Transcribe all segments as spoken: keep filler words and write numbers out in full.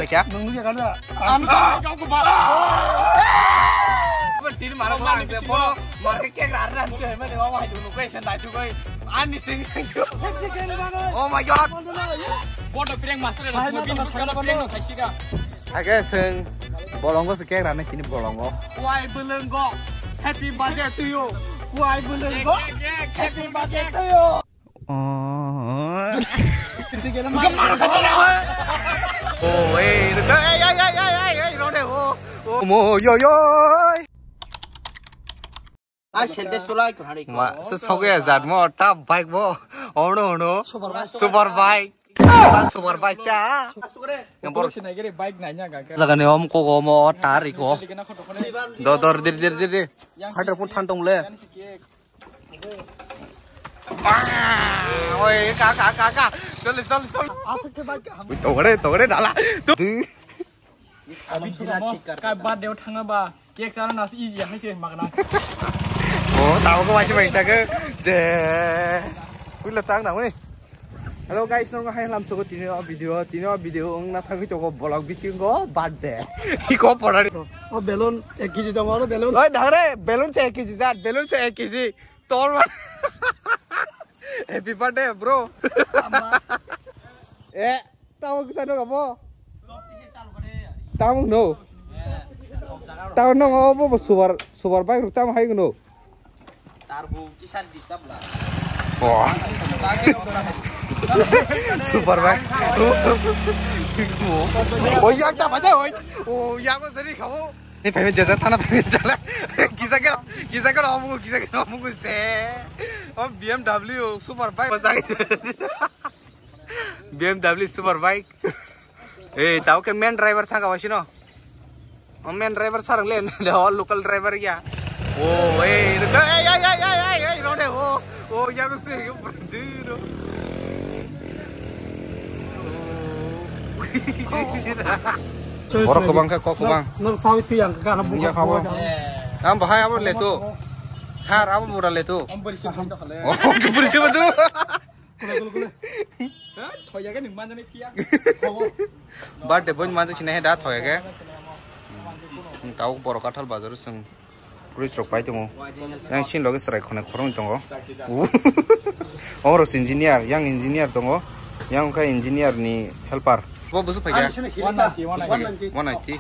Kya? Nung nung ya kan da? Ang kau ko ba. Tin marang lang se bo. Marang ke kek rar ran ke mane wa wa du ko sen dai tu ko. Ani sing. Oh my God. Bodo prank master na semua bini bukan prank no kaisi ka. Age sing bolongo se kek rane kini bolongo. Kuai belenggo. Happy birthday to you. Kuai belenggo. Happy birthday to you. Oh. Oh, hey, hey, hey, rode, oh, oh, mo, yo, yo. Ai, sentence to like, hari ko. Ma, so soge jat mo, ta bike mo, ono, ono. Super bike. Super bike. Super bike ta. Yang bor. Sinai gere bike nanya ga. Jaga ne om ko go mo, tar ko. Do, dor, dir, dir, dir, dir. Hadra pun than tong le. Oi, ka, ka, ka, ka. Chale, chale, chale. Asik ke bike ham. Togre, togre, dala. Abhi dhila thik kar. Ka birthday thangna ba. Cake sana nas easy hai se magna. Oh, tao ko wajib bai ta ke. Je. Kuila tang na ni. Hello guys, norok hai lam soko tini o video, tini o video wng na thangwi tongo vlog bisingo birthday. Iko porari. O balloon ek kg tongo, oro balloon. Oi, dangre, balloon se ek kg jat, balloon se ek kg. Tor ma. Happy birthday, bro. Ama. Eh, tao kisa no kabo. Tao no. Tao no, obo super, super bike ruk tamo hai no. Tarbu kisan disab la. Oh. Super bike. Oh, yang tak baca, oi. Oh, yang ko seri kamu. Ni phai jaja thana phai jala. Kisa ke, kisa ke omu, kisa ke omu se. Oh, B M W super bike. B M W super bike. Eh, tao ke main driver thang ka wasino. O main driver sarang le, o local driver ya. Oh, eh, eh, rode, oh, oh, ya ko se, bro. Borok kwbang khe kok kwbang. Nang sawi ti ang ka na buka. Ang bahai abo leto. Sar abo bura leto. Ang beri sih tu. Oh, beri sih tu. Kule, kule, kule. Ha? Thoya ke nung manjani tiya. Birthday boy manjak sinai da thoya ke. Tao borok kathal bazar sung. Police rok pai tongo. Yang sin loge serai khonai khorong tongo. Oro engineer, yang engineer tongo. Yang khe engineer ni helper. Bo busu phai ya. One ninety, one ninety. One ninety.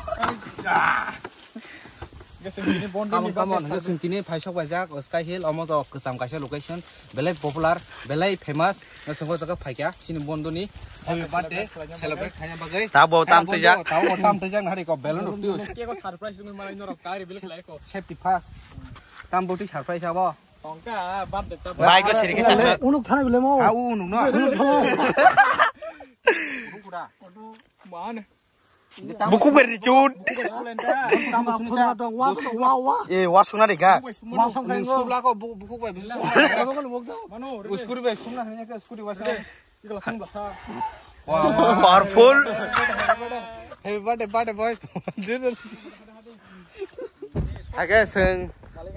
Come on, come on. Hwnkhe chwng tini phaisok paijak, o Sky Hill, omo to kwcham kaisa location, belai popular, belai famous, no chwng o jaga phaikha, chini bondhoni happy birthday celebrate khaina bagwi. Tabo tam twijak. Tabo tam twijak, nahari ko balloon rok twiwi. Cake o surprise rwngwi manai norok, ka reveal khlai ko. Safety first. Tam boti surprise abo. Tongka, birthday ta. Bike o siri khe sakna. Unuk thana bile mo. Ha, unuk no. Unuk thana. Man. Buku beri cut. Eh, wasung na dega. Wasung na dega. Buku bai. Uskuri bai sung na hanya ke uskuri wasung. Powerful. Happy birthday, birthday boy. Age seng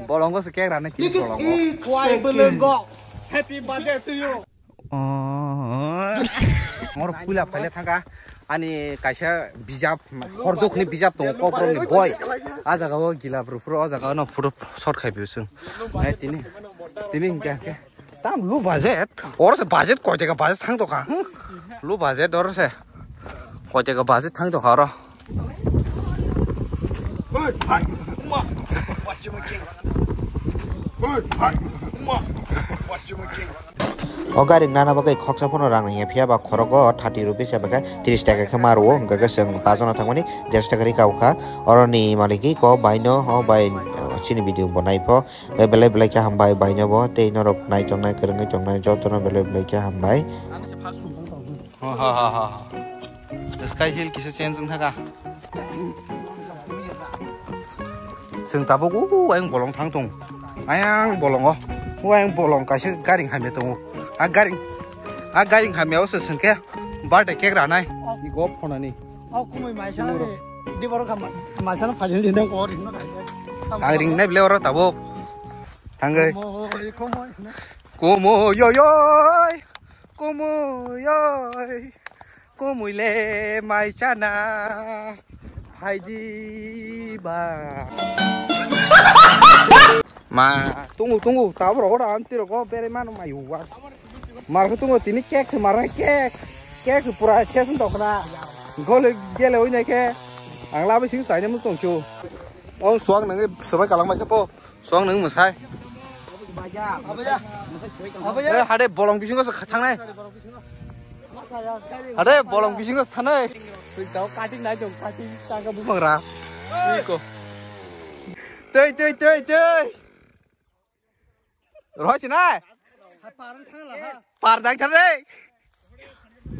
bolongo se kek rane ki bolongo. Kuai belenggo. Happy birthday to you. Moro puila phaile thangkha ani kaisa bijap, hordukni bijap tongo, kokborokni boi. A jaga o gila bwrwi phuru o jaga no photo shot khai phi sung. Nai tini, tini hinkhe, hinkhe. Tam low budget, oro se budget koi taka budget thang tokha, hmm? Low budget oro se. Koi taka budget thang tokha oro. O gari nana bagwi khoksa phano rang nangya, phiya ba khorogo thirty rupees eba khe tris taka khe ma rwo, hwnkha khe chwng pajono thangmani dersho taka rika o kha. Oroni maliki ko bai no, o bai, chini video bo nai pho, belai belai khe hambai bai no bo, tei norok nai tongnai, kwrwngwi tongnai jotono belai belai khe hambai. Ha, ha, ha, ha, ha. Sky Hill kisa change wng thaka. Chwng tabuk o ayang bolong thang tong. Ayang bolongo. O ayang bolong kaisa gari hamya tongo. A gari, a gari hamya o se chwngkhe birthday cake ranai. Ni gop phonani. O kumui maisa ni. Di borok kha ma-, maisa no phajil di nang kor hino khai. Ang ring nai bile oro tabuk. Thangwi. Komo, komo. Komo yoyoi. Komo yoi. Muile mai chana haidi ba. Ma, tungu, tungu, tabro hoda antiro go bere mano mayu wa. Mar ko tungu tini cake se marai cake. Cake se pura season dokna. Gole gele oi nai ke. Ang labi sing sai ne mu tong chu. Ong suang nang sabai kalang mai ke po. Suang nang masai. Apa ya? Apa ya? Eh, hade bolong bisingo se thangnai. Hade bolong bisingo se thangnai. Twi tau cutting nai tong cutting tangka bumang ra. Twi ko. Tei, tei, tei, tei. Roh sinai. Par dang thang la ha. Par dang thang re.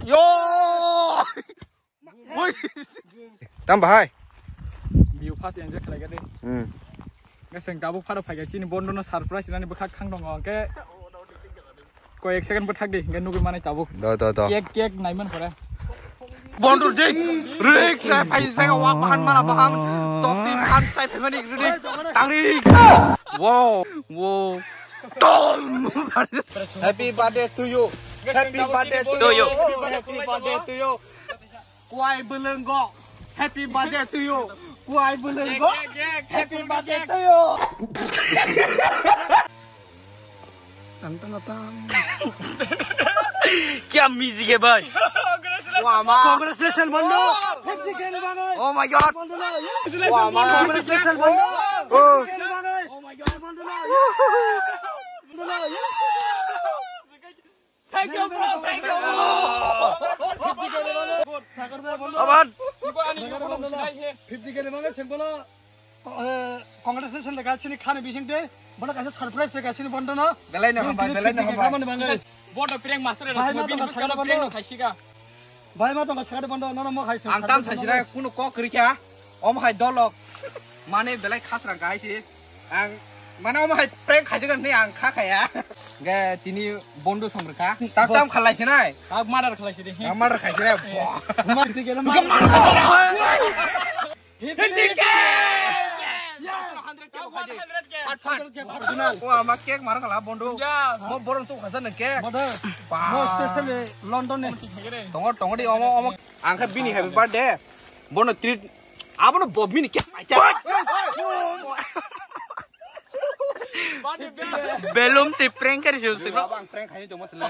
Yo. Hui. Tam bahai. View first enjoy khlai gadi. Hmm. Ngaseng tabuk pharo phai ga chini bondo no surprise nani bwkhak thang dong ke. Koi ek second bwthak di, ngai nugui manai tabuk. Do, do, do. Cake, cake nai man pore. Bondur dik, rik, sai phai sai wa bahan mala bahan. Topi bahan sai phai mani rik, tangri. Wow, wow. Tom. Happy birthday to you. Happy birthday to you. Happy birthday to you. Kuai belenggo. Happy birthday to you. Kuai belenggo. Happy birthday to you. Tang tang tang. Kya music hai bhai? Wah ma. Congratulations bhai. Fifty K le bhai. Oh my god. Wah ma. Congratulations bhai. Oh. Fifty K le bhai. Oh my god. Thank you, bro. Thank you, bro. Aman. Fifty K le bhai, seng bhai. Eh, congratulations le gachini khani bising de. Bana kaisa surprise le gachini bondo no. Belai no hambai, belai no hambai. Bondo prank master le bini buskano prank no khaisika. Bhai ma tong sakade bondo no no mo hai. Ang tam saisira kuno kok rikha. Om hai dolok. Mane belai khasrang kahai si. Ang mane om hai prank khaisika ni ang kha khaya. Ge tini bondo samrikha. Tak tam khalai sinai. Tak murder khalai sidi. Tak murder khai sinai. Fifty K. Hundred K. Hundred K. Fat, fat. Original. Wah, ma cake marang kala bondo. Ya. Mo boron tu khasa nang cake. Bodo. Mo special London ni. Tongo, tongo di omo, omo. Ang kha bini happy birthday. Bono treat. Abono bo bini cake. Belum si prank kar si. Abang prank khai tu mas le.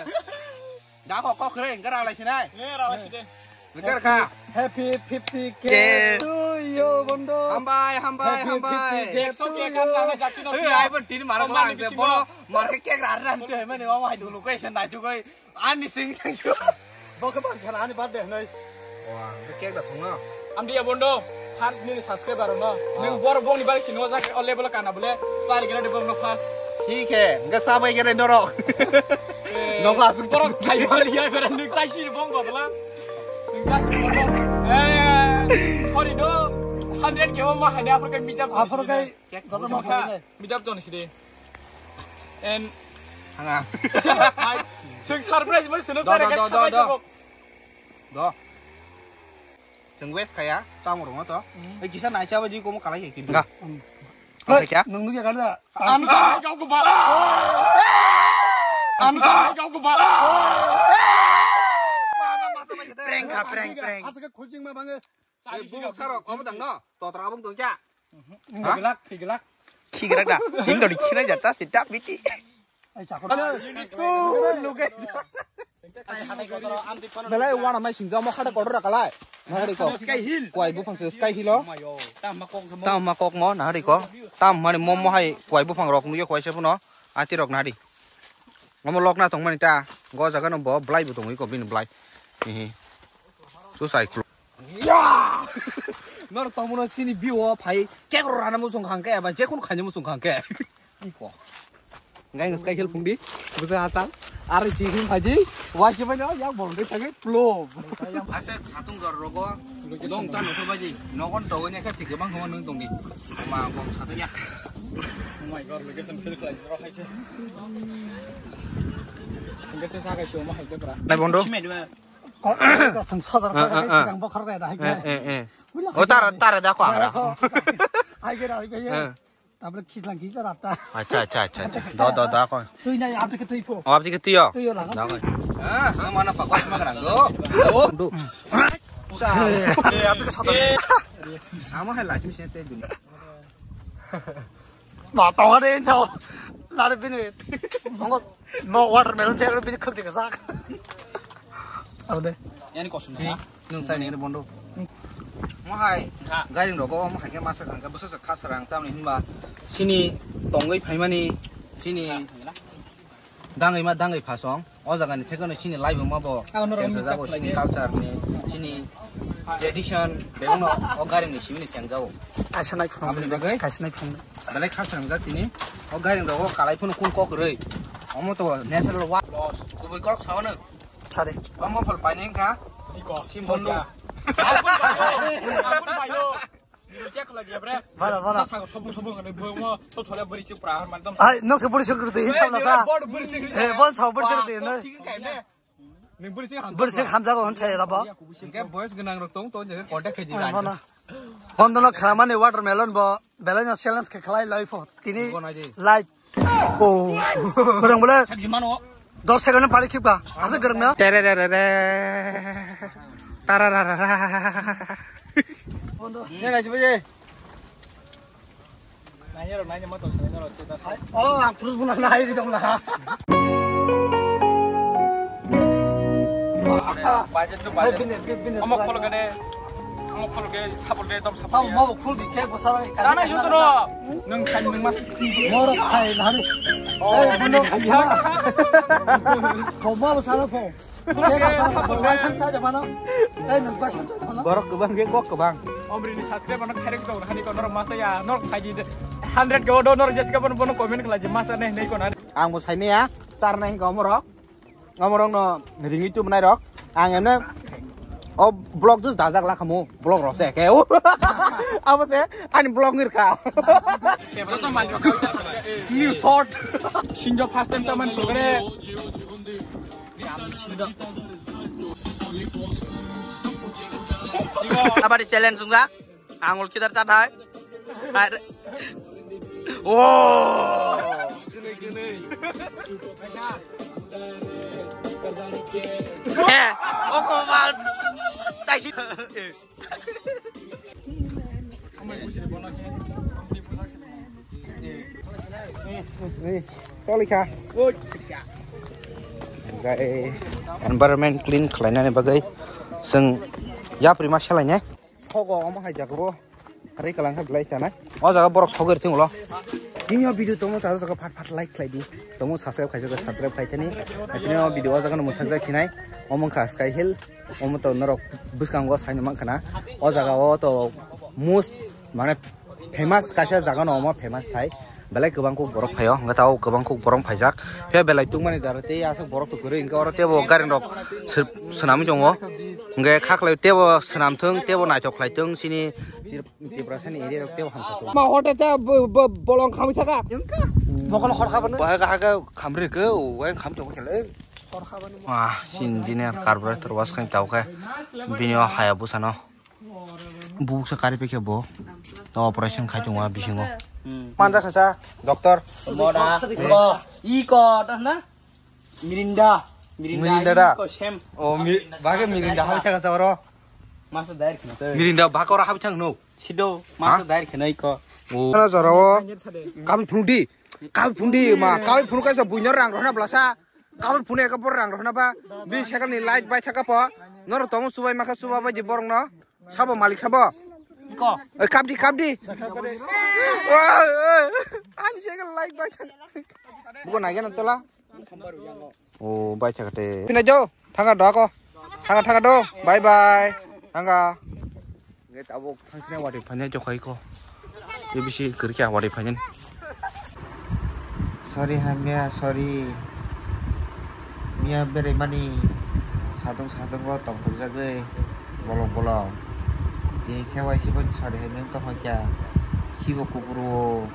Da kok kok kre, enggak ralai sinai. Enggak ralai sini. Bener kah? Happy fifty K to you, bondo. Hambai, hambai, hambai. Happy fifty K to you. Hei, ai pun tini marah kau angse bono, marah cake rara nanti, hai mani, oh, hai dulu kau esen naju kau, ani sing sing. Bokhe bang khala ani birthday nai. Wah, cake da thungo. Amdi ya bondo, first nini subscriber no. Neng bor bong ni bagi sini wajak o level kana bole, sari kena de bong no first. Thik hai, enggak sabai kena dorok. Nokla asuk borok thai mari ya, bera nuk thai si bong botla. Nuk thai si bong. Eh, sorry do. Hundred K o ma hanya apur kai meet up. Apur kai. Cake joto ma khai. Meet up don sidi. En hanga. Sing surprise mo sunu tare ke thabai do. Do. Chwng west khaya, tamo rwngno to. Ei kisa naisa bai di komo kalai khe. Ga. Ang khe kya? Nung nugya kada. Ang khe kau ko ba. Ang khe kau ko ba. Prank kha, prank, prank. Asa ke khujing ma bange. Buk sarok, komo dang no. Totra abung tong kya. Thigilak, thigilak. Thigilak da. Hing dori khina jata sita biti. Ai chakor. Belai wana mai singja mo khada kotor rakalai. Nahari ko. Sky Hill. Kuai buphang se Sky Hill o. Tam ma kok mo nahari ko. Tam mani mo mo hai kuai buphang rok nuye kuai se phuno. Ati rok nahari. Omo lok na tong mani ta. Go jaga no bo blai bu tongwi ko bini blai. Hihi. Susai klo. Ya! Nor tomono sini biwo phai kek rana musung khangke aba jekun khanya musung khangke. Iko. Ngai ngas kai hel phungdi. Busa hasal. Ari chi him phaji. Wasi bai no yang bol de thagi plom. Asa satung gar rogo. Nong tan otor baji. Nogon togo nya khe thik bang homa nung tongdi. Ma bom satung ya. Oh my god, location feel khlai ro haise. Singkete sa kai chuma hai te pra. Nai bondo. Ko, ko, sing sajar ka, ka, sing bokhar ka, dai ka. Eh, eh, eh. O tara, tara da ko ara. Hai ke, hai ke. Eh. Tabole kislang kisa rata. Acha, acha, acha, acha. Do, do, do, ko. Tui nai, abdi ke tui pho. Oh, abdi ke tui yo. Tui yo, laga. Da, ko. Ah, mana pakwa ma garang do. Do. Sa. Eh, abdi ke sota. Ama hai lachmi se te dun. Ma, tong ade chao. Lare bini. Mongo, mo watermelon chai bini khuk jik sak. Ade. Yani kosong ya. Nung sai nengre bondo. Mohai, garing rogo, mohai ke masa kangke, boso se khasarang tamni hinba, sini tongwi phaimani, sini dangwi ma dangwi phasong, o jaga ni thekno sini laibuma bo, Ang norok chengsa ni jago, chak sini khlaidi. Culture ni, sini tradition, bebeno o garing ni simi ni chengjago. Kaisa nai phang, Aboni bagwi? Kaisa nai phang. Belai khasarang jak tini, o garing rogo kalai phano kun kok rwi, omo to natural wa. Boss, kubui kok sao no. Sari. Omo phol paineng kha. Iko. Sim bondo. Abun bayo. Abun bayo. Ni check khlai dia bre. Bala, bala. Sa sa sobung sobung ni bomo to thole buri chik pra man dam. Ai, nok se buri chik rute, hin sabla sa. Bor buri chik. Eh, bon sa buri chik rute, no. Thik kai ne. Ni buri chik ham. Buri chik ham jago hon sai labo. Ke boys gnang rok tong to je contact khai di. Bana. Bondo no khramani watermelon bo. Belai no challenge khe khlai lai pho. Tini live. Oh. Kurang bole. Thak jimano. Dos second pari khipka. Asa gerang na. Tere re re re. Tara ra ra ra. Ne nai sibaje. Nanya ro nanya motor sa nanya ro seta. Oh, ang terus bulan nai di dong lah. Budget tu budget. Bini, bini, bini. Omo khol gade. Omo khol gade, sabol gade, dom sabol. Tamo mau khol di kek besar. Dana yutro. Nung khai nung mas. Moro khai nari. Eh, bono. Kau mau salah kau. Kek besar. Kau macam saja mana? Eh, nung macam saja mana? Borok kebang ge kok kebang. Omri ni subscribe mana khairek dong hani kau norok masa ya norok khai di hundred kau do norok jeska bono bono comment khlai di masa neh nei kau nari. Ang bo saimaya, char nai kau morok. Omorok no ringwi tubunai rok. Ang emne o blog dus dajak lakhamu. Blog rok se ke. Abo se ani blog ngir kha. New short. Sinjo first time taman kore. Abadi challenge wngkha. Angul kidar chat hai. Hai. Oh. Eh, oko mal. Chai si. Choli kha. Environment clean khlainani bagwi chwng yapri ma selainai. Sogo omo hai jaga bo. Ri kalang kha belai chanai. O jaga borok sogwi thung ulo. Tini o video tomo chajak jaga phat phat like khlai di. Tomo subscribe khaijak subscribe khai thani. Tini o video o jaga no mwthang jak sinai. Omo kha Sky Hill. Omo to norok bwskango saino mankha na. O jaga o to most mane famous kaisa jaga no omo famous thai. Belai kwbang kuk borok phaio, hwnkhe tao kwbang kuk borok phaijak. Phiya belai tungmani dara tei aswk borok to kwrwi, hwnkhe oro teibo gari rok sw-, swnamwi tongo. Hwnkhe khaklai teibo swnamthwng, teibo naithok khlai thwng, chini Tiprasani area rok teibo hamsa tongo. Ma hote ta bo-, bo-, bolong khamwi thaka. Bokol hor khabani. Bo haka haka khamri khe, o wai kham tongo khe le. Ah, si engineer carburetor was khan tao khe. Bini o haya bwsano. Buksa kari pekhe bo. To operation khai tongwa bisingo. Hmm. Manja khasa, doctor. Moda. Iko, iko, tah na? Mirinda. Mirinda, Mirinda da. Iko, sem. O, mi-, bage Mirinda habi thang sa oro. Masa dair khna. Mirinda bak oro habi thang no. Sido, masa dair khna iko. O. Kana jorao. Kabi phungdi. Kabi phungdi ma, kabi phung kaisa buino rang rohna blasa. Kabi phung eka bor rang rohna ba. Bi sekal ni light bai thaka po. Noro tomo subai maka suba bai di borong no. Sabo malik sabo. Iko. Oi, kapdi, kapdi. Wah, eh, ani se like bai thang. Buko nai gana tola. O bai thakate. Pina jo, thanga do ko. Thanga, thanga do. Bye bye. Thanga. Nge tabuk thangsine wadi phanya jo khai ko. Te bisi kirkya wadi phanya. Sorry hamya, sorry. Miya berai mani sadung sadung o tongthok jagwi bolong bolong. Tini khe waisi bo sorry hamya wng tongkha kya. Khibo kupuro.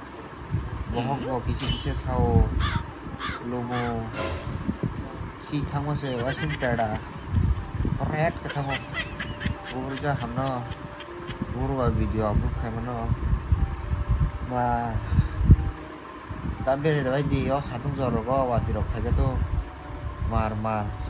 Bohok bo kisa kisa sao. Lumo. Khi thangma se waising pera. Red kwthango. Buhur ja hamno. Buhur ba video upload khaimano. Ba. Bere bai di o satung jor rogo wati rok phai khe to mar mar